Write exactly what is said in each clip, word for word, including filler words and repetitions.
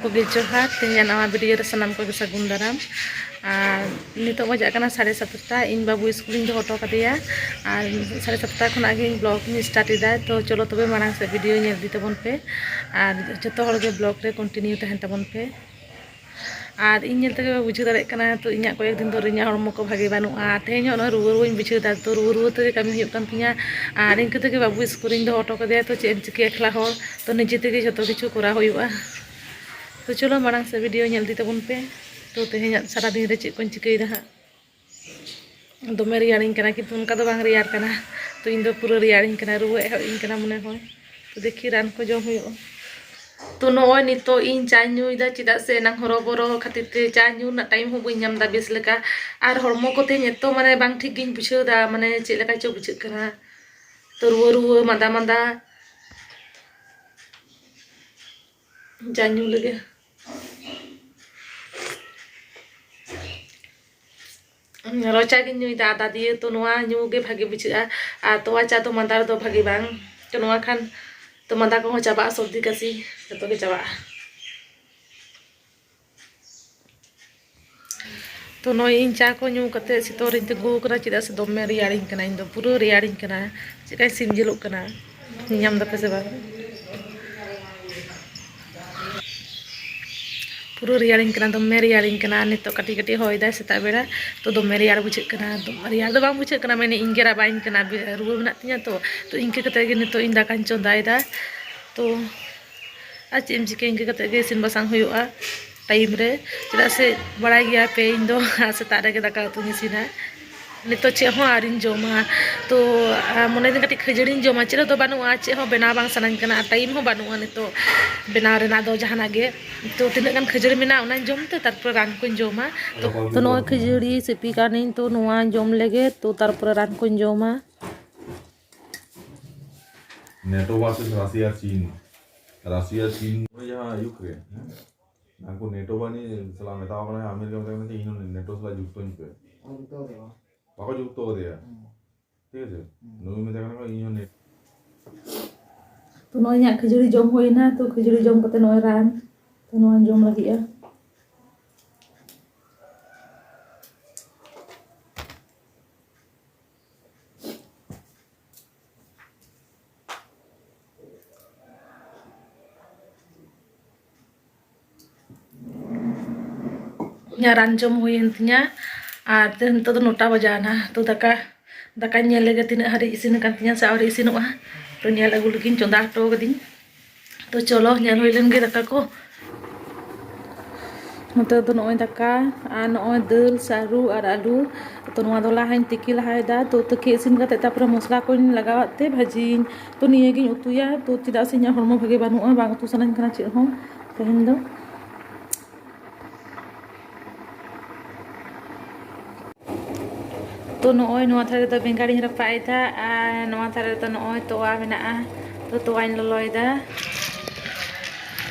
ᱠᱚᱜᱮ ᱡᱚᱦᱟᱨ, ᱛᱮᱦᱮᱧᱟᱜ ᱱᱟᱣᱟ ᱵᱷᱤᱰᱤᱭᱳ ᱨᱮ ᱥᱟᱱᱟᱢ ᱠᱚᱜᱮ ᱥᱟᱹᱜᱩᱱ ᱫᱟᱨᱟᱢ᱾ ᱟᱨ ᱱᱤᱛᱚᱜ ᱵᱟᱡᱟᱜ ᱠᱟᱱᱟ ᱥᱟᱲᱮ ᱥᱟᱛᱴᱟ, ᱤᱧ ᱵᱟᱹᱵᱩ ᱥᱠᱩᱞᱤᱧ ᱫᱚᱦᱚ ᱦᱚᱴᱚ ᱠᱟᱫᱮᱭᱟ᱾ ᱟᱨ ᱥᱟᱲᱮ ᱥᱟᱛᱴᱟ ᱠᱷᱚᱱᱟᱜ ᱜᱮ ᱤᱧ ᱵᱞᱚᱜ ᱤᱧ ᱥᱴᱟᱨᱴ ᱮᱫᱟ᱾ ᱛᱚ ᱪᱚᱞᱚ ᱛᱚᱵᱮ ᱢᱟᱲᱟᱝ ᱥᱮᱫ ᱵᱷᱤᱰᱤᱭᱳ ᱧᱮᱞ ᱤᱫᱤ ᱛᱟᱵᱚᱱ ᱯᱮ, ᱟᱨ ᱡᱚᱛᱚ ᱦᱚᱲ ᱜᱮ ᱵᱞᱚᱜ ᱨᱮ ᱠᱚᱱᱴᱤᱱᱤᱭᱩ ᱛᱟᱦᱮᱱ ᱛᱟᱵᱚᱱ ᱯᱮ᱾ ᱟᱨ ᱤᱧ ᱧᱮᱞ ᱛᱮᱜᱮ ᱯᱮ ᱵᱩᱡᱷᱟᱹᱣ ᱫᱟᱲᱮᱭᱟᱜ ᱠᱟᱱᱟ, ᱛᱚ ᱤᱧᱟᱹᱜ ᱠᱚᱭᱮᱠ ᱫᱤᱱ ᱫᱷᱚᱨᱮ ᱤᱧᱟᱹᱜ ᱦᱚᱲᱢᱚ ᱠᱚ ᱵᱷᱟᱜᱮ ᱵᱟᱹᱱᱩᱜᱼᱟ᱾ ᱛᱮᱦᱮᱧ ᱦᱚᱸ ᱱᱚᱜᱼᱚᱭ ᱨᱩᱣᱟᱹ ᱨᱩᱣᱟᱹᱧ ᱵᱩᱡᱷᱟᱹᱣ ᱮᱫᱟ, ᱛᱚ ᱨᱩᱣᱟᱹ ᱨᱩᱣᱟᱹ ᱛᱮᱜᱮ ᱠᱟᱹᱢᱤ ᱦᱩᱭᱩᱜ ᱠᱟᱱ ᱛᱤᱧᱟ᱾ ᱟᱨ ᱤᱱᱠᱟᱹ ᱛᱮᱜᱮ ᱵᱟᱹᱵᱩ ᱥᱠᱩᱞᱤᱧ ᱫᱚᱦᱚ ᱦᱚᱴᱚ ᱠᱟᱫᱮᱭᱟ, ᱛᱚ ᱪᱮᱫ ᱮᱢ ᱪᱤᱠᱟᱹᱭᱟ ᱮᱠᱞᱟ ᱦᱚᱲ, ᱛᱚ ᱱᱤᱡᱮ ᱛᱮᱜᱮ ᱡᱷᱚᱛᱚ ᱠᱤᱪᱷᱩ ᱠᱚᱨᱟᱣ ᱦᱩᱭᱩᱜᱼᱟ᱾ ᱛᱚ ᱪᱚᱞᱚ ᱢᱟᱲᱟᱝ ᱥᱮᱫ ᱵᱷᱤᱰᱤᱭᱳ ᱧᱮᱞ ᱤᱫᱤ ᱛᱟᱵᱚᱱ ᱯᱮ᱾ ᱛᱚ ᱛᱮᱦᱮᱧᱟᱜ ᱥᱟᱨᱟᱫᱤᱱ ᱨᱮ ᱪᱮᱫ ᱠᱚᱧ ᱪᱤᱠᱟᱹᱭᱮᱫᱟ ᱦᱟᱸᱜ᱾ ᱫᱚᱢᱮ ᱨᱮᱭᱟᱲᱤᱧ ᱠᱟᱱᱟ, ᱠᱤᱱᱛᱩ ᱚᱱᱠᱟ ᱫᱚ ᱵᱟᱝ ᱨᱮᱭᱟᱲ ᱠᱟᱱᱟ᱾ ᱛᱚ ᱤᱧ ᱫᱚ ᱯᱩᱨᱟᱹ ᱨᱮᱭᱟᱲᱤᱧ ᱠᱟᱱᱟ, ᱨᱩᱣᱟᱹ ᱮᱦᱚᱵ ᱤᱧ ᱠᱟᱱᱟ ᱢᱚᱱᱮ ᱦᱚᱭ᱾ ᱛᱚ ᱫᱮᱠᱷᱤ ᱨᱟᱱ ᱠᱚ ᱡᱚᱢ ᱦᱩᱭᱩᱜᱼᱟ᱾ ᱛᱚ ᱱᱚᱜᱼᱚᱭ ᱱᱤᱛᱚᱜ ᱤᱧ ᱪᱟᱧ ᱧᱩᱭᱮᱫᱟ, ᱪᱮᱫᱟᱜ ᱥᱮ ᱮᱱᱟᱝ ᱦᱚᱨᱚᱵᱚᱨᱚ ᱠᱷᱟᱹᱛᱤᱨ ᱛᱮ ᱪᱟ ᱧᱩ ᱨᱮᱱᱟᱜ ᱴᱟᱭᱤᱢ ᱦᱚᱸ ᱵᱟᱹᱧ ᱧᱟᱢ ᱮᱫᱟ ᱵᱮᱥ ᱞᱮᱠᱟ᱾ ᱟᱨ ᱦᱚᱲᱢᱚ ᱠᱚᱛᱮ ᱮᱛᱚ ᱢᱟᱱᱮ ᱵᱟᱝ ᱴᱷᱤᱠ ᱜᱤᱧ ᱵᱩᱡᱷᱟᱹᱣ ᱮᱫᱟ, ᱢᱟᱱᱮ ᱪᱮᱫ ᱞᱮᱠᱟ ᱪᱚ ᱵᱩᱡᱷᱟᱹᱜ ᱠᱟᱱᱟ᱾ ᱛᱚ ᱨᱩᱣᱟᱹ ᱨᱩᱣᱟᱹ, ᱢᱟᱸᱫᱟ ᱢᱟᱸᱫᱟ, ᱪᱟ ᱧᱩ ᱞᱮᱜᱮ᱾ ᱞᱚᱪᱟ ᱜᱤᱧ ᱧᱩᱭᱫᱟ ᱟᱫᱟ ᱫᱤᱭᱮ, ᱛᱚ ᱱᱚᱣᱟ ᱧᱩ ᱜᱮ ᱵᱷᱟᱜᱮ ᱵᱩᱡᱷᱟᱹᱜᱼᱟ᱾ ᱟᱨ ᱛᱚᱣᱟ ᱪᱟ ᱫᱚ ᱢᱟᱸᱫᱟ ᱨᱮᱫᱚ ᱵᱷᱟᱜᱮ ᱵᱟᱝ᱾ ᱛᱚ ᱱᱚᱣᱟ ᱠᱷᱟᱱ ᱛᱚ ᱢᱟᱸᱫᱟ ᱠᱚᱦᱚᱸ ᱪᱟᱵᱟᱜᱼᱟ, ᱥᱚᱨᱫᱤ ᱠᱟᱥᱤ ᱡᱚᱛᱚ ᱜᱮ ᱪᱟᱵᱟᱜᱼᱟ᱾ ᱛᱚ ᱱᱚᱜᱼᱚᱭ ᱤᱧ ᱪᱟ ᱠᱚ ᱧᱩ ᱠᱟᱛᱮ ᱥᱤᱛᱩᱝ ᱨᱤᱧ ᱛᱤᱸᱜᱩ ᱟᱠᱟᱱᱟ, ᱪᱮᱫᱟᱜ ᱥᱮ ᱫᱚᱢᱮ ᱨᱮᱭᱟᱲᱤᱧ ᱠᱟᱱᱟ, ᱤᱧ ᱫᱚ ᱯᱩᱨᱟᱹ ᱨᱮᱭᱟᱲᱤᱧ ᱠᱟᱱᱟ᱾ ᱪᱮᱫᱠᱟᱧ ᱥᱤᱢ ᱡᱤᱞᱚᱜ ᱠᱟᱱᱟ, ᱧᱮᱧᱟᱢ ᱫᱟᱯᱮ ᱥᱮ ᱵᱟᱝ? ᱯᱩᱨᱟᱹ ᱨᱮᱭᱟᱲᱤᱧ ᱠᱟᱱᱟ, ᱫᱚᱢᱮ ᱨᱮᱭᱟᱲᱤᱧ ᱠᱟᱱᱟ᱾ ᱟᱨ ᱱᱤᱛᱚᱜ ᱠᱟᱹᱴᱤᱡ ᱠᱟᱹᱴᱤᱡ ᱦᱚᱭ ᱫᱟᱭ ᱥᱮᱛᱟᱜ ᱵᱮᱲᱟ, ᱛᱚ ᱫᱚᱢᱮ ᱨᱮᱭᱟᱲ ᱵᱩᱡᱷᱟᱹᱜ ᱠᱟᱱᱟ᱾ ᱫᱚᱢᱮ ᱨᱮᱭᱟᱲ ᱫᱚ ᱵᱟᱝ ᱵᱩᱡᱷᱟᱹᱜ ᱠᱟᱱᱟ, ᱢᱟᱱᱮ ᱤᱧ ᱜᱮ ᱨᱟᱵᱟᱧ ᱠᱟᱱᱟ, ᱵᱮ-, ᱨᱩᱣᱟᱹ ᱢᱮᱱᱟᱜ ᱛᱤᱧᱟ ᱛᱚ᱾ ᱛᱚ ᱤᱱᱠᱟᱹ ᱠᱟᱛᱮ ᱜᱮ ᱱᱤᱛᱚᱜ ᱤᱧ ᱫᱟᱠᱟᱧ ᱪᱚᱸᱫᱟᱭᱮᱫᱟ᱾ ᱛᱚ ᱟᱨ ᱪᱮᱫ ᱮᱢ ᱪᱤᱠᱟᱹᱭᱟ, ᱤᱱᱠᱟᱹ ᱠᱟᱛᱮ ᱜᱮ ᱤᱥᱤᱱ ᱵᱟᱥᱟᱝ ᱦᱩᱭᱩᱜᱼᱟ ᱴᱟᱭᱤᱢ ᱨᱮ, ᱪᱮᱫᱟᱜ ᱥᱮ ᱵᱟᱲᱟᱭ ᱜᱮᱭᱟ ᱯᱮ ᱤᱧ ᱫᱚ ᱥᱮᱛᱟᱜ ᱨᱮᱜᱮ ᱫᱟᱠᱟ ᱩᱛᱩᱧ ᱤᱥᱤᱱᱟ᱾ ᱱᱤᱛᱚᱜ ᱪᱮᱫ ᱦᱚᱸ ᱟᱹᱣᱨᱤᱧ ᱡᱚᱢᱟ᱾ ᱛᱚ ᱟᱨ ᱢᱚᱱᱮᱭᱮᱫᱟᱹᱧ ᱠᱟᱹᱴᱤᱡ ᱠᱷᱟᱹᱡᱟᱹᱲᱤᱧ ᱡᱚᱢᱟ, ᱪᱮᱫ ᱦᱚᱸ ᱫᱚ ᱵᱟᱹᱱᱩᱜᱼᱟ, ᱪᱮᱫ ᱦᱚᱸ ᱵᱮᱱᱟᱣ ᱵᱟᱝ ᱥᱟᱱᱟᱧ ᱠᱟᱱᱟ, ᱟᱨ ᱴᱟᱭᱤᱢ ᱦᱚᱸ ᱵᱟᱹᱱᱩᱜᱼᱟ ᱱᱤᱛᱚᱜ ᱵᱮᱱᱟᱣ ᱨᱮᱱᱟᱜ ᱫᱚ ᱡᱟᱦᱟᱱᱟᱜ ᱜᱮ᱾ ᱛᱚ ᱛᱤᱱᱟᱹᱜ ᱜᱟᱱ ᱠᱷᱟᱹᱡᱟᱹᱲᱤ ᱢᱮᱱᱟᱜᱼᱟ ᱚᱱᱟᱧ ᱡᱚᱢ ᱛᱮ, ᱛᱟᱨᱯᱚᱨᱮ ᱨᱟᱱ ᱠᱚᱧ ᱡᱚᱢᱟ᱾ ᱛᱚ ᱛᱚ ᱱᱚᱜᱼᱚᱭ ᱠᱷᱟᱹᱡᱟᱹᱲᱤ ᱥᱤᱯᱤ ᱠᱟᱱᱟᱹᱧ, ᱛᱚ ᱱᱚᱣᱟ ᱡᱚᱢ ᱞᱮᱜᱮ, ᱛᱚ ᱛᱟᱨᱯᱚᱨᱮ ᱨᱟᱱ ᱠᱚᱧ ᱡᱚᱢᱟ᱾ ᱱᱮᱴᱳ ᱵᱷᱟᱨᱥᱮᱥ ᱨᱟᱥᱤᱭᱟ ᱪᱤᱱ᱾ ᱨᱟᱥᱤᱭᱟ ᱪᱤᱱ ᱱᱚᱜᱼᱚᱭ ᱡᱟᱦᱟᱸ ᱤᱭᱩᱠᱨᱮᱱ, ᱦᱮᱸ? ᱩᱱᱠᱩ ᱱᱮᱴᱳ ᱵᱟᱹᱱᱤᱡ ᱥᱟᱞᱟᱜ ᱢᱮᱛᱟᱣ ᱠᱟᱱᱟ, ᱟᱢᱮᱨᱤᱠᱟ ᱢᱮᱛᱟᱭ ᱠᱟᱱᱟ, "ᱤᱧ ᱦᱚᱸ ᱱᱮᱴᱳ ᱥᱟᱞᱟᱜ ᱡᱩᱠᱛᱚᱧ ᱯᱮ᱾" ᱚ, ᱡᱩᱠᱛᱚ ᱠᱟᱫᱮᱭᱟ᱾ ᱵᱟᱠᱚ ᱡᱩᱠᱛᱚ ᱠᱟᱫᱮᱭᱟ᱾ ᱦᱩᱸ᱾ ᱴᱷᱤᱠ ᱟᱪᱷᱮ? ᱦᱩᱸ᱾ ᱱᱩᱭ ᱢᱮᱛᱟᱭ ᱠᱟᱱᱟ ᱠᱚ, "ᱤᱧ ᱦᱚᱸ ᱱᱮᱴ-" ᱛᱚ ᱱᱚᱜᱼᱚᱭ ᱤᱧᱟᱹᱜ ᱠᱷᱟᱹᱡᱟᱹᱲᱤ ᱡᱚᱢ ᱦᱩᱭᱱᱟ, ᱛᱚ ᱠᱷᱟᱹᱡᱟᱹᱲᱤ ᱡᱚᱢ ᱠᱟᱛᱮ ᱱᱚᱜᱼᱚᱭ ᱨᱟᱱ᱾ ᱱᱚᱣᱟ ᱡᱚᱢ ᱞᱟᱹᱜᱤᱫᱼᱟ᱾ ᱤᱧᱟᱹᱜ ᱨᱟᱱ ᱡᱚᱢ ᱦᱩᱭᱮᱱ ᱛᱤᱧᱟ᱾ ᱟᱨ ᱛᱮ-, ᱱᱤᱛᱚᱜ ᱫᱚ ᱱᱚᱴᱟ ᱵᱟᱡᱟᱣ ᱮᱱᱟ᱾ ᱛᱚ ᱫᱟᱠᱟ, ᱫᱟᱠᱟᱧ ᱧᱮᱞ ᱞᱮᱜᱮ ᱛᱤᱱᱟᱹᱜ ᱦᱟᱹᱨᱤᱡ ᱤᱥᱤᱱ ᱟᱠᱟᱱ ᱛᱤᱧᱟ ᱥᱮ ᱟᱹᱣᱨᱤ ᱤᱥᱤᱱᱚᱜᱼᱟ᱾ ᱛᱚ ᱧᱮᱞ ᱟᱹᱜᱩ ᱞᱮᱜᱤᱧ, ᱪᱚᱸᱫᱟ ᱦᱚᱴᱚ ᱠᱟᱹᱫᱤᱧ᱾ ᱛᱚ ᱪᱚᱞᱚ, ᱧᱮᱞ ᱦᱩᱭ ᱞᱮᱱ ᱜᱮ ᱫᱟᱠᱟ ᱠᱚ᱾ ᱱᱚᱛᱮ ᱫᱚ ᱱᱚᱜᱼᱚᱭ ᱫᱟᱠᱟ ᱟᱨ ᱱᱚᱜᱼᱚᱭ ᱫᱟᱹᱞ, ᱥᱟᱹᱨᱩ ᱟᱨ ᱟᱹᱞᱩ᱾ ᱛᱚ ᱱᱚᱣᱟ ᱫᱚ ᱞᱟᱦᱟᱧ ᱛᱤᱠᱤ ᱞᱟᱦᱟᱭᱮᱫᱟ᱾ ᱛᱚ ᱛᱤᱠᱤ ᱤᱥᱤᱱ ᱠᱟᱛᱮ ᱛᱟᱨᱯᱚᱨᱮ ᱢᱚᱥᱞᱟ ᱠᱚᱧ ᱞᱟᱜᱟᱣᱟᱜ ᱛᱮ ᱵᱷᱟᱹᱡᱤᱭᱟᱹᱧ᱾ ᱛᱚ ᱱᱤᱭᱟᱹᱜᱤᱧ ᱩᱛᱩᱭᱟ᱾ ᱛᱚ ᱪᱮᱫᱟᱜ ᱥᱮ ᱤᱧᱟᱹᱜ ᱦᱚᱲᱢᱚ ᱵᱷᱟᱜᱮ ᱵᱟᱹᱱᱩᱜᱼᱟ, ᱵᱟᱝ ᱩᱛᱩ ᱥᱟᱱᱟᱧ ᱠᱟᱱᱟ ᱪᱮᱫ ᱦᱚᱸ ᱛᱮᱦᱮᱧ ᱫᱚ᱾ ᱛᱚ ᱱᱚᱜᱼᱚᱭ ᱱᱚᱣᱟ ᱫᱷᱟᱨᱮ ᱨᱮᱫᱚ ᱵᱮᱸᱜᱟᱲᱤᱧ ᱨᱟᱯᱟᱜ ᱮᱫᱟ ᱟᱨ ᱱᱚᱣᱟ ᱫᱷᱟᱨᱮ ᱨᱮᱫᱚ ᱱᱚᱜᱼᱚᱭ ᱛᱚᱣᱟ ᱢᱮᱱᱟᱜᱼᱟ᱾ ᱛᱚ ᱛᱚᱣᱟᱧ ᱞᱚᱞᱚᱭᱮᱫᱟ᱾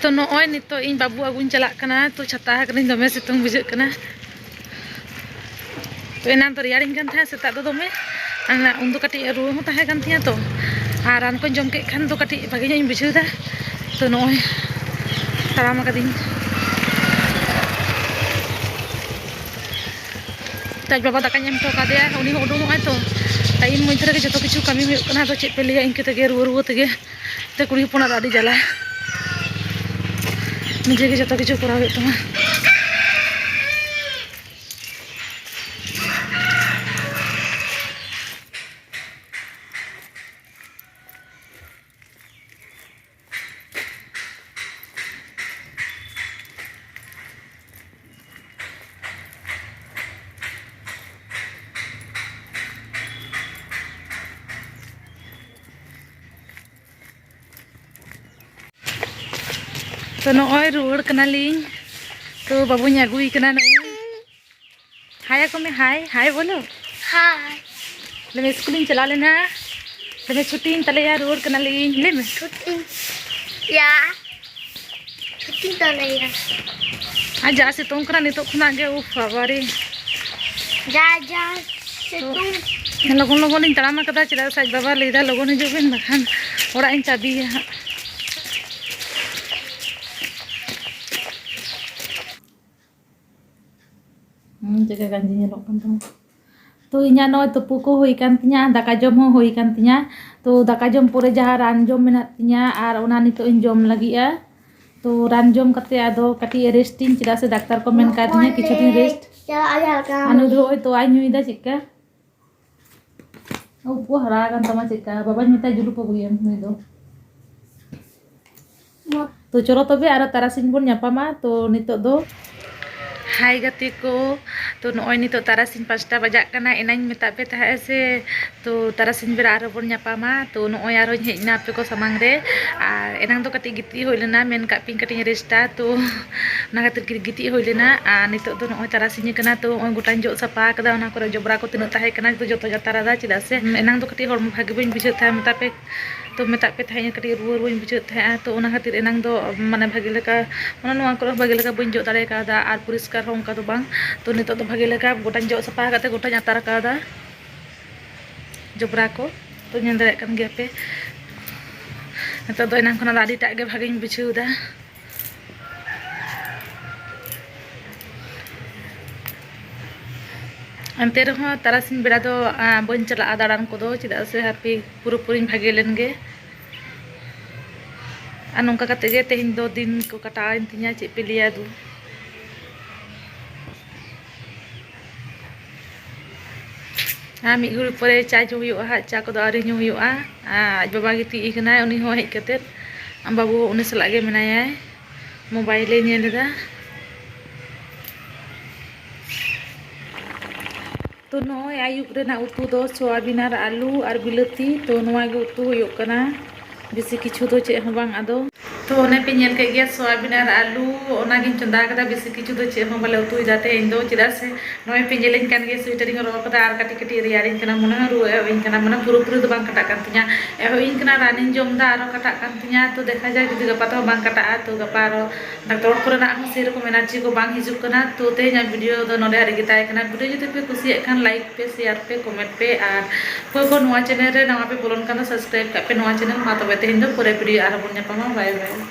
ᱛᱚ ᱱᱚᱜᱼᱚᱭ ᱱᱤᱛᱚᱜ ᱤᱧ ᱵᱟᱹᱵᱩ ᱟᱹᱜᱩᱧ ᱪᱟᱞᱟᱜ ᱠᱟᱱᱟ᱾ ᱛᱚ ᱪᱷᱟᱛᱟ ᱟᱠᱟᱱᱟᱹᱧ, ᱫᱚᱢᱮ ᱥᱤᱛᱩᱝ ᱵᱩᱡᱷᱟᱹᱜ ᱠᱟᱱᱟ᱾ ᱛᱚ ᱮᱱᱟᱱ ᱫᱚ ᱨᱮᱭᱟᱲᱤᱧ ᱠᱟᱱ ᱛᱟᱦᱮᱸᱫ ᱥᱮᱛᱟᱜ ᱫᱚ ᱫᱚᱢᱮ, ᱟᱨ ᱩᱱᱫᱚ ᱠᱟᱹᱴᱤᱡ ᱨᱩᱣᱟᱹ ᱦᱚᱸ ᱛᱟᱦᱮᱸ ᱠᱟᱱ ᱛᱤᱧᱟᱹ ᱛᱚ, ᱟᱨ ᱨᱟᱱ ᱠᱚᱧ ᱡᱚᱢ ᱠᱮᱫ ᱠᱷᱟᱱ ᱫᱚ ᱠᱟᱹᱴᱤᱡ ᱵᱷᱟᱜᱮ ᱧᱚᱜ ᱤᱧ ᱵᱩᱡᱷᱟᱹᱣ ᱮᱫᱟ᱾ ᱛᱚ ᱱᱚᱜᱼᱚᱭ ᱛᱟᱲᱟᱢ ᱟᱠᱟᱫᱤᱧ᱾ ᱛᱚ ᱟᱡ ᱵᱟᱵᱟ ᱫᱟᱠᱟᱧ ᱮᱢ ᱦᱚᱴᱚ ᱠᱟᱫᱮᱭᱟ, ᱩᱱᱤ ᱦᱚᱸ ᱩᱰᱩᱝᱚᱜᱼᱟᱭ ᱛᱚ᱾ ᱴᱟᱭᱤᱢ ᱢᱚᱫᱽᱫᱷᱮ ᱨᱮᱜᱮ ᱡᱚᱛᱚ ᱠᱤᱪᱷᱩ ᱠᱟᱹᱢᱤ ᱦᱩᱭᱩᱜ ᱠᱟᱱᱟ, ᱟᱫᱚ ᱪᱮᱫ ᱯᱮ ᱞᱟᱹᱭᱟ, ᱤᱱᱠᱟᱹ ᱛᱮᱜᱮ ᱨᱩᱣᱟᱹ ᱨᱩᱣᱟᱹ ᱛᱮᱜᱮ᱾ ᱛᱮ ᱠᱩᱲᱤ ᱦᱚᱯᱚᱱᱟᱜ ᱫᱚ ᱟᱹᱰᱤ ᱡᱟᱞᱟ, ᱱᱤᱡᱮ ᱜᱮ ᱡᱚᱛᱚ ᱠᱤᱪᱷᱩ ᱠᱚᱨᱟᱣ ᱦᱩᱭᱩᱜ ᱛᱟᱢᱟ᱾ ᱛᱚ ᱱᱚᱜᱼᱚᱭ ᱨᱩᱣᱟᱹᱲ ᱠᱟᱱᱟᱞᱤᱧ᱾ ᱛᱚ ᱵᱟᱹᱵᱩᱧ ᱟᱹᱜᱩᱭ ᱠᱟᱱᱟ ᱱᱚᱜᱼᱚᱭ᱾ ᱦᱟᱭ ᱟᱠᱚ ᱢᱮ, ᱦᱟᱭ, ᱦᱟᱭ ᱵᱚᱞᱚ᱾ ᱦᱟᱭ᱾ ᱞᱟᱹᱭ ᱢᱮ, ᱥᱠᱩᱞᱤᱧ ᱪᱟᱞᱟᱣ ᱞᱮᱱᱟ, ᱞᱟᱹᱭ ᱢᱮ, ᱪᱷᱩᱴᱤᱧ ᱛᱟᱞᱮᱭᱟ, ᱨᱩᱣᱟᱹᱲ ᱠᱟᱱᱟᱞᱤᱧ, ᱞᱟᱹᱭ ᱢᱮ᱾ ᱪᱷᱩᱴᱤᱧ, ᱭᱟ, ᱪᱷᱩᱴᱤᱧ ᱛᱟᱞᱮᱭᱟ᱾ ᱟᱨ ᱡᱟ ᱥᱤᱛᱩᱝ ᱠᱟᱱᱟ ᱱᱤᱛᱚᱜ ᱠᱷᱚᱱᱟᱜ ᱜᱮ, ᱩᱯᱷ, ᱵᱟᱵᱟ ᱨᱮ᱾ ᱡᱟ, ᱡᱟ ᱥᱤᱛᱩᱝ᱾ ᱞᱚᱜᱚᱱ ᱞᱚᱜᱚᱱ ᱤᱧ ᱛᱟᱲᱟᱢ ᱟᱠᱟᱫᱟ, ᱪᱮᱫᱟᱜ ᱥᱮ ᱟᱡ ᱵᱟᱵᱟ ᱞᱟᱹᱭᱫᱟ, "ᱞᱚᱜᱚᱱ ᱦᱤᱡᱩᱜ ᱵᱮᱱ, ᱵᱟᱠᱷᱟᱱ ᱚᱲᱟᱜ ᱤᱧ ᱪᱟᱵᱤᱭᱟ ᱦᱟᱸᱜ᱾" ᱦᱩᱸ, ᱪᱮᱫᱠᱟ ᱜᱟᱸᱡᱤ ᱧᱮᱞᱚᱜ ᱠᱟᱱ ᱛᱟᱢᱟ᱾ ᱛᱚ ᱤᱧᱟᱹᱜ ᱱᱚᱜᱼᱚᱭ ᱛᱩᱯᱩ ᱠᱚ ᱦᱩᱭ ᱠᱟᱱ ᱛᱤᱧᱟᱹ, ᱫᱟᱠᱟ ᱡᱚᱢ ᱦᱚᱸ ᱦᱩᱭ ᱠᱟᱱ ᱛᱤᱧᱟᱹ᱾ ᱛᱚ ᱫᱟᱠᱟ ᱡᱚᱢ ᱯᱚᱨᱮ ᱡᱟᱦᱟᱸ ᱨᱟᱱ ᱡᱚᱢ ᱢᱮᱱᱟᱜ ᱛᱤᱧᱟᱹ, ᱟᱨ ᱚᱱᱟ ᱱᱤᱛᱚᱜ ᱤᱧ ᱡᱚᱢ ᱞᱟᱹᱜᱤᱫᱼᱟ᱾ ᱛᱚ ᱨᱟᱱ ᱡᱚᱢ ᱠᱟᱛᱮ ᱟᱫᱚ ᱠᱟᱹᱴᱤᱡ ᱨᱮᱥᱴ ᱤᱧ, ᱪᱮᱫᱟᱜ ᱥᱮ ᱰᱟᱠᱛᱟᱨ ᱠᱚ ᱢᱮᱱ ᱠᱟᱣᱫᱤᱧᱟ ᱠᱤᱪᱷᱩ ᱫᱤᱱ ᱨᱮᱥᱴ᱾ ᱟᱨ ᱱᱩᱭ ᱫᱚ ᱱᱚᱜᱼᱚᱭ ᱛᱚᱣᱟᱭ ᱧᱩᱭᱮᱫᱟ ᱪᱮᱫᱠᱟ᱾ ᱩᱵ ᱠᱚ ᱦᱟᱨᱟ ᱟᱠᱟᱱ ᱛᱟᱢᱟ ᱪᱮᱫᱠᱟ, ᱵᱟᱵᱟᱧ ᱢᱮᱛᱟᱭ ᱡᱩᱞᱩᱯ ᱟᱹᱜᱩᱭᱮᱢ ᱱᱩᱭ ᱫᱚ᱾ ᱛᱚ ᱪᱚᱞᱚ ᱛᱚᱵᱮ ᱟᱨᱚ ᱛᱟᱨᱟᱥᱤᱧ ᱵᱚᱱ ᱧᱟᱯᱟᱢᱟ᱾ ᱛᱚ ᱱᱤᱛᱚᱜ ᱫᱚ ᱦᱟᱭ ᱜᱟᱛᱮ ᱠᱚ, ᱛᱚ ᱱᱚᱜᱼᱚᱭ ᱱᱤᱛᱚᱜ ᱛᱟᱨᱟᱥᱤᱧ ᱯᱟᱸᱪᱴᱟ ᱵᱟᱡᱟᱜ ᱠᱟᱱᱟ᱾ ᱮᱱᱟᱧ ᱢᱮᱛᱟᱫ ᱯᱮ ᱛᱟᱦᱮᱸᱫ ᱥᱮ, ᱛᱚ ᱛᱟᱨᱟᱥᱤᱧ ᱵᱮᱲᱟ ᱟᱨᱦᱚᱸ ᱵᱚᱱ ᱧᱟᱯᱟᱢᱟ᱾ ᱛᱚ ᱱᱚᱜᱼᱚᱭ ᱟᱨᱦᱚᱸᱧ ᱦᱮᱡ ᱮᱱᱟ ᱟᱯᱮ ᱠᱚ ᱥᱟᱢᱟᱝ ᱨᱮ᱾ ᱟᱨ ᱮᱱᱟᱝ ᱫᱚ ᱠᱟᱹᱴᱤᱡ ᱜᱤᱛᱤᱡ ᱦᱩᱭ ᱞᱮᱱᱟ, ᱢᱮᱱ ᱠᱟᱜ ᱯᱮᱧ ᱠᱟᱹᱴᱤᱡ ᱤᱧ ᱨᱮᱥᱴᱟ, ᱛᱚ ᱚᱱᱟ ᱠᱷᱟᱹᱛᱤᱨ ᱜᱮ ᱜᱤᱛᱤᱡ ᱦᱩᱭ ᱞᱮᱱᱟ᱾ ᱟᱨ ᱱᱤᱛᱚᱜ ᱫᱚ ᱱᱚᱜᱼᱚᱭ ᱛᱟᱨᱟᱥᱤᱧ ᱠᱟᱱᱟ, ᱛᱚ ᱱᱚᱜᱼᱚᱭ ᱜᱚᱴᱟᱧ ᱡᱚᱜ ᱥᱟᱯᱷᱟ ᱠᱟᱫᱟ᱾ ᱚᱱᱟ ᱠᱚᱨᱮ ᱡᱚᱵᱽᱨᱟ ᱠᱚ ᱛᱤᱱᱟᱹᱜ ᱛᱟᱦᱮᱸ ᱠᱟᱱᱟ ᱡᱚᱛᱚ ᱡᱟᱛᱟᱨ ᱟᱫᱟ, ᱪᱮᱫᱟᱜ ᱥᱮ ᱮᱱᱟᱝ ᱫᱚ ᱠᱟᱹᱴᱤᱡ ᱦᱚᱲᱢᱚ ᱵᱷᱟᱜᱮ ᱵᱟᱹᱧ ᱵᱩᱡᱷᱟᱹᱣᱮᱫ ᱛᱟᱦᱮᱸᱫ, ᱢᱮᱛᱟ ᱯᱮ ᱛᱚ ᱢᱮᱛᱟᱜ ᱯᱮ ᱛᱟᱦᱮᱸᱫ ᱠᱟᱹᱴᱤᱡ ᱨᱩᱣᱟᱹ ᱨᱩᱣᱟᱹᱧ ᱵᱩᱡᱷᱟᱹᱣᱮᱫ ᱛᱟᱦᱮᱸᱜᱼᱟ᱾ ᱛᱚ ᱚᱱᱟ ᱠᱷᱟᱹᱛᱤᱨ ᱮᱱᱟᱝ ᱫᱚ ᱢᱟᱱᱮ ᱵᱷᱟᱜᱮ ᱞᱮᱠᱟ, ᱢᱟᱱᱮ ᱱᱚᱣᱟ ᱠᱚᱨᱮ ᱦᱚᱸ ᱵᱷᱟᱜᱮ ᱞᱮᱠᱟ ᱵᱟᱹᱧ ᱡᱚᱜ ᱫᱟᱲᱮ ᱠᱟᱣᱫᱟ, ᱟᱨ ᱯᱚᱨᱤᱥᱠᱟᱨ ᱦᱚᱸ ᱚᱱᱠᱟ ᱫᱚ ᱵᱟᱝ᱾ ᱛᱚ ᱱᱤᱛᱚᱜ ᱫᱚ ᱵᱷᱟᱜᱮ ᱞᱮᱠᱟ ᱜᱚᱴᱟᱧ ᱡᱚᱜ ᱥᱟᱯᱷᱟ ᱠᱟᱛᱮ ᱜᱚᱴᱟᱧ ᱟᱛᱟᱨ ᱠᱟᱣᱫᱟ ᱡᱚᱵᱽᱨᱟ ᱠᱚ᱾ ᱛᱚ ᱧᱮᱞ ᱫᱟᱲᱮᱭᱟᱜ ᱠᱟᱱ ᱜᱮᱭᱟ ᱯᱮ, ᱱᱤᱛᱚᱜ ᱫᱚ ᱮᱱᱟᱝ ᱠᱷᱚᱱᱟᱜ ᱫᱚ ᱟᱹᱰᱤᱴᱟᱜ ᱜᱮ ᱵᱷᱟᱜᱮᱧ ᱵᱩᱡᱷᱟᱹᱣᱫᱟ᱾ ᱮᱱᱛᱮ ᱨᱮᱦᱚᱸ ᱛᱟᱨᱟᱥᱤᱧ ᱵᱮᱲᱟ ᱫᱚ, ᱟᱸ, ᱵᱟᱹᱧ ᱪᱟᱞᱟᱜᱼᱟ ᱫᱟᱬᱟᱱ ᱠᱚᱫᱚ, ᱪᱮᱫᱟᱜ ᱥᱮ ᱦᱟᱯᱮ ᱯᱩᱨᱟᱹᱯᱩᱨᱤᱧ ᱵᱷᱟᱜᱮ ᱞᱮᱱ ᱜᱮ᱾ ᱟᱨ ᱱᱚᱝᱠᱟ ᱠᱟᱛᱮ ᱜᱮ ᱛᱮᱦᱮᱧ ᱫᱚ ᱫᱤᱱ ᱠᱚ ᱠᱟᱴᱟᱣᱮᱱ ᱛᱤᱧᱟ, ᱪᱮᱫ ᱯᱮ ᱞᱟᱹᱭᱟ ᱟᱫᱚ᱾ ᱟᱨ ᱢᱤᱫ ᱜᱷᱟᱹᱲᱤᱡ ᱯᱚᱨᱮ ᱪᱟ ᱡᱚ ᱦᱩᱭᱩᱜᱼᱟ ᱦᱟᱸᱜ, ᱪᱟ ᱠᱚᱫᱚ ᱟᱹᱣᱨᱤ ᱧᱩ ᱦᱩᱭᱩᱜᱼᱟ᱾ ᱟᱨ ᱟᱡ ᱵᱟᱵᱟ ᱜᱤᱛᱤᱡ ᱟᱠᱟᱱᱟᱭ, ᱩᱱᱤ ᱦᱚᱸ ᱦᱮᱡ ᱠᱟᱛᱮᱫ ᱵᱟᱹᱵᱩ ᱦᱚᱸ ᱩᱱᱤ ᱥᱟᱞᱟᱜ ᱜᱮ ᱢᱮᱱᱟᱭᱟᱭ, ᱢᱳᱵᱟᱭᱤᱞᱮ ᱧᱮᱞ ᱮᱫᱟ᱾ ᱛᱚ ᱱᱚᱜᱼᱚᱭ ᱟᱹᱭᱩᱵ ᱨᱮᱱᱟᱜ ᱩᱛᱩ ᱫᱚ ᱥᱳᱭᱟᱵᱤᱱ ᱟᱨ ᱟᱹᱞᱩ ᱟᱨ ᱵᱤᱞᱟᱹᱛᱤ, ᱛᱚ ᱱᱚᱣᱟ ᱜᱮ ᱩᱛᱩ ᱦᱩᱭᱩᱜ ᱠᱟᱱᱟ, ᱵᱮᱥᱤ ᱠᱤᱪᱷᱩ ᱫᱚ ᱪᱮᱫ ᱦᱚᱸ ᱵᱟᱝ᱾ ᱟᱫᱚ ᱛᱚ ᱚᱱᱮ ᱯᱮ ᱧᱮᱞ ᱠᱮᱫ ᱜᱮᱭᱟ ᱥᱳᱭᱟᱵᱤᱱ ᱟᱨ ᱟᱹᱞᱩ, ᱚᱱᱟᱜᱤᱧ ᱪᱚᱸᱫᱟ ᱠᱟᱫᱟ, ᱵᱮᱥᱤ ᱠᱤᱪᱷᱩ ᱫᱚ ᱪᱮᱫ ᱦᱚᱸ ᱵᱟᱞᱮ ᱩᱛᱩᱭᱮᱫᱟ ᱛᱮᱦᱮᱧ ᱫᱚ, ᱪᱮᱫᱟᱜ ᱥᱮ ᱱᱚᱜᱼᱚᱭ ᱯᱮ ᱧᱮᱞᱤᱧ ᱠᱟᱱ ᱜᱮᱭᱟ, ᱥᱳᱭᱮᱴᱟᱨᱤᱧ ᱦᱚᱨᱚᱜ ᱠᱟᱫᱟ ᱟᱨ ᱠᱟᱹᱴᱤᱡ ᱠᱟᱹᱴᱤᱡ ᱨᱮᱭᱟᱲᱤᱧ ᱠᱟᱱᱟ, ᱢᱚᱱᱮ ᱦᱚᱸ ᱨᱩᱣᱟᱹ ᱮᱦᱚᱵ ᱤᱧ ᱠᱟᱱᱟ, ᱢᱟᱱᱮ ᱯᱩᱨᱟᱹᱯᱩᱨᱤ ᱫᱚ ᱵᱟᱝ ᱠᱟᱴᱟᱜ ᱠᱟᱱ ᱛᱤᱧᱟ, ᱮᱦᱚᱵ ᱤᱧ ᱠᱟᱱᱟ, ᱨᱟᱱᱤᱧ ᱡᱚᱢ ᱮᱫᱟ, ᱟᱨᱚ ᱠᱟᱴᱟᱜ ᱠᱟᱱ ᱛᱤᱧᱟ᱾ ᱛᱚ ᱫᱮᱠᱷᱟ ᱡᱟᱠ ᱡᱩᱫᱤ ᱜᱟᱯᱟ ᱛᱮᱦᱚᱸ ᱵᱟᱝ ᱠᱟᱴᱟᱜᱼᱟ, ᱛᱚ ᱜᱟᱯᱟ ᱟᱨᱚ ᱰᱟᱠᱛᱚᱨ ᱚᱲᱟᱜ ᱠᱚᱨᱮᱱᱟᱜ ᱦᱚᱸ ᱥᱮᱨᱚᱠᱚᱢ ᱮᱱᱟᱨᱡᱤ ᱠᱚ ᱵᱟᱝ ᱦᱤᱡᱩᱜ ᱠᱟᱱᱟ᱾ ᱛᱚ ᱛᱮᱦᱮᱧᱟᱜ ᱵᱷᱤᱰᱤᱭᱳ ᱫᱚ ᱱᱚᱰᱮ ᱦᱟᱹᱨᱤᱡ ᱜᱮ ᱛᱟᱦᱮᱸ ᱠᱟᱱᱟ᱾ ᱵᱷᱤᱰᱤᱭᱳ ᱡᱩᱫᱤ ᱯᱮ ᱠᱩᱥᱤᱭᱟᱜ ᱠᱷᱟᱱ ᱞᱟᱭᱤᱠ ᱯᱮ, ᱥᱮᱭᱟᱨ ᱯᱮ, ᱠᱚᱢᱮᱱᱴ ᱯᱮ, ᱟᱨ ᱚᱠᱚᱭ ᱠᱚ ᱱᱚᱣᱟ ᱪᱮᱱᱮᱞ ᱨᱮ ᱱᱟᱣᱟ ᱯᱮ ᱵᱚᱞᱚᱱ ᱠᱟᱱᱟ ᱥᱟᱵᱥᱠᱨᱟᱭᱤᱵ ᱠᱟᱜ ᱯᱮ ᱱᱚᱣᱟ ᱪᱮᱱᱮᱞ᱾ ᱢᱟ ᱛᱚᱵᱮ ᱛᱮᱦᱮᱧ ᱫᱚ ᱯᱚᱨᱮ ᱵᱷᱤᱰᱤᱭᱳ ᱟᱨᱦᱚᱸ ᱵᱚᱱ ᱧᱟᱯᱟᱢᱟ᱾ ᱵᱟᱭ ᱵᱟᱭ᱾